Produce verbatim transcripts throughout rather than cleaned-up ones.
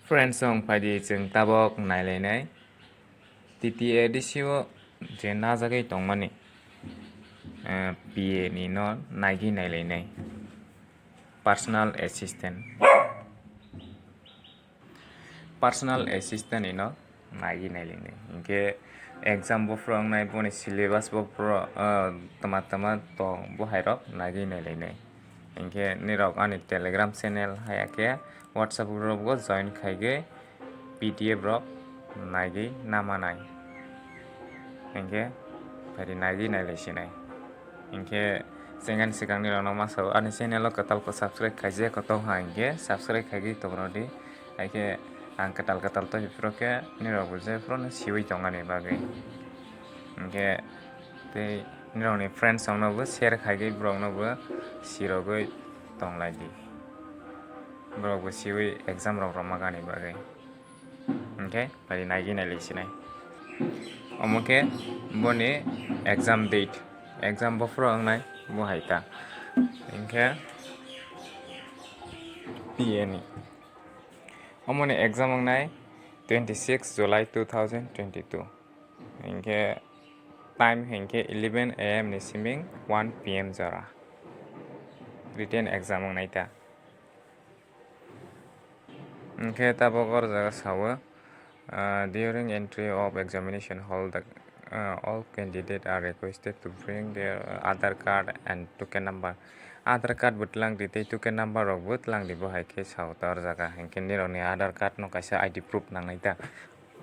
Friends, chwng phaidi chwng tabok nailainai. T T A D C o je najagwi tongmani, eh, P A ni no naigwi nailainai. Personal assistant. Personal assistant ni no naigwi nailainai. Hinkhe exam buphuru wngnai, boni syllabus buphuru, eh, tama tama tong, bo hairok naigwi nailainai. Hinkhe nirok ani Telegram channel haya khe WhatsApp group o join khaigwi P D F rok naigwi namanai. Hinkhe phaidi naigwi nailaisinai. Hinkhe chengani swkang nirokno ma sao, ani channel o kwtal khe subscribe khaijak tong ha hinkhe subscribe khaigwi tongrodi. Haikhe ang kwtal kwtal tongphuru khe nirokbo jephuru no siwi tongani bagwi. Hinkhe tei nirokni friends roknobo share khaigwi boroknobo sirogwi tonglaidi. Borokbo siwi exam rok romagani bagwi. Hinkhe phaidi naigwi nailaisinai. Omo khe boni exam date, exam buphuru wngnai bo hai ta. Hinkhe P A ni. Omoni exam wngnai twenty six July two thousand twenty two. Hinkhe time hinkhe eleven A M ni siming one P M jora. Written exam wngnai ta. Hinkhe tabok o jaga sao, ah, during entry of examination hall, the, ah, all candidate are requested to bring their Aadhaar card and token number. Aadhaar card bo twlang di tei token number rok bo twlang di, bo hai khe sao ta o jaga. Hinkhe nirokni Aadhaar card no kaisa I D proof nangnai ta.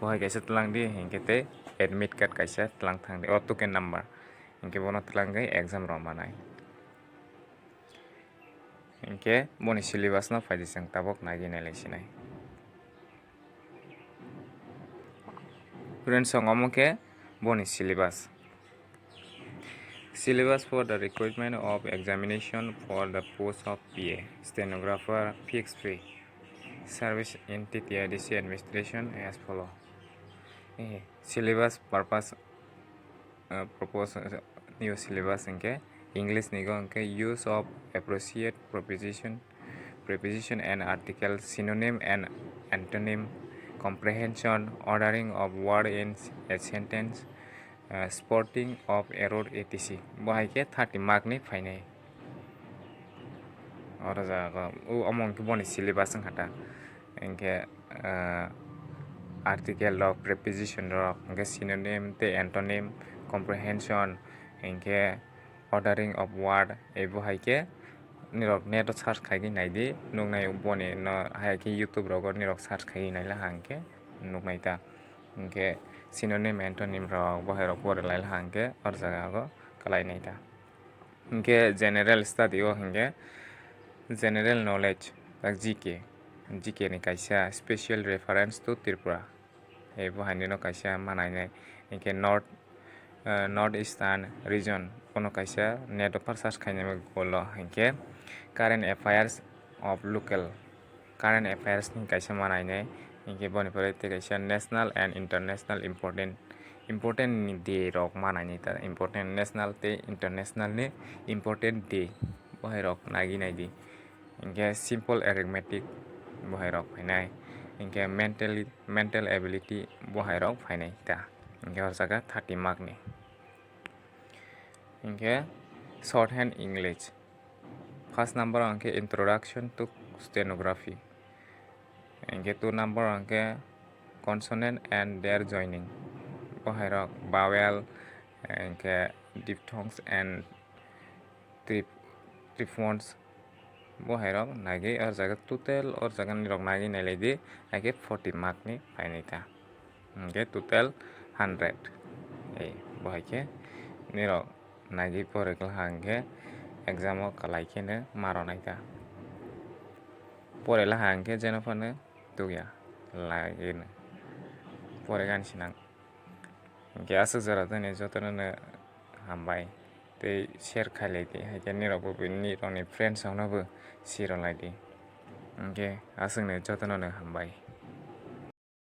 Bo hai kaisa twlang di, hinkhe tei admit card kaisa twlang thang di, o token number. Hinkhe bono twlangwi exam rok manai. Hinkhe boni syllabus no phaidi chwng tabok naigwi nailaisinai. Friends, chwng omo khe boni syllabus. Syllabus for the recruitment of examination for the post of P A, stenographer, fixed fee, service in T T A D C administration as follow. Eh, syllabus purpose, uh, propose, uh, new syllabus hinkhe English ni go hinkhe use of appropriate preposition, preposition and article, synonym and antonym, comprehension, ordering of word in a sentence, uh, spotting of error, et cetera. Bo hai khe thirty mark ni phainai. Oro jaga o, omo hinkhe boni syllabus wngkha ta. Hinkhe, ah, article rok, preposition rok, hinkhe synonym tei antonym, comprehension, hinkhe ordering of word, ebo hai khe nirok net o search khaigwi naidi, nuknai boni no hai khe YouTube rogo nirok search khaigwi naila hinkhe nuknai ta. Hinkhe synonym, antonym rok, bo hai rok pore laila hinkhe oro jaga o kwlainai ta. Hinkhe general study o hinkhe general knowledge, tak G K, G K ni kaisa special reference to Tripura. Ebo haino kaisa manainai. Hinkhe North, eh, North Eastern region, bono kaisa net o search khainai golo hinkhe current affairs of local. Current affairs ni kaisa manainai, hinkhe boni pore tei kaisa national and international important, important ni day rok manainai ta, important national tei international ni important day bo hai rok nagwi naidi. Hinkhe simple arithmetic bo hai rok phainai, hinkhe mentally, mental ability bo hai rok phainai ta, hinkhe o jaga thirty mark ni. Hinkhe shorthand English. First number o hinkhe introduction to stenography. Hinkhe two number o hinkhe consonant and their joining. Bo hai rok vowel, hinkhe diphthongs and trip-, triphthongs. Bo hai rok nagwi o jaga total o jaga ni rok nagwi nailai di, haikhe forty mark ni phainai ta. Hinkhe total hundred. Ei, bo hai khe nirok nagwi pore khe hinkhe exam o kwlai kheno ma rwnai ta. Pore laha hinkhe jeno phano tukya, lagino pore gani sinang. Hinkhe aswk jora tongni jotono no hambai tei share khailai di, haikhe nirokbo nirokni friends roknobo share rwlai di. Hinkhe aswkno jotono no hambai.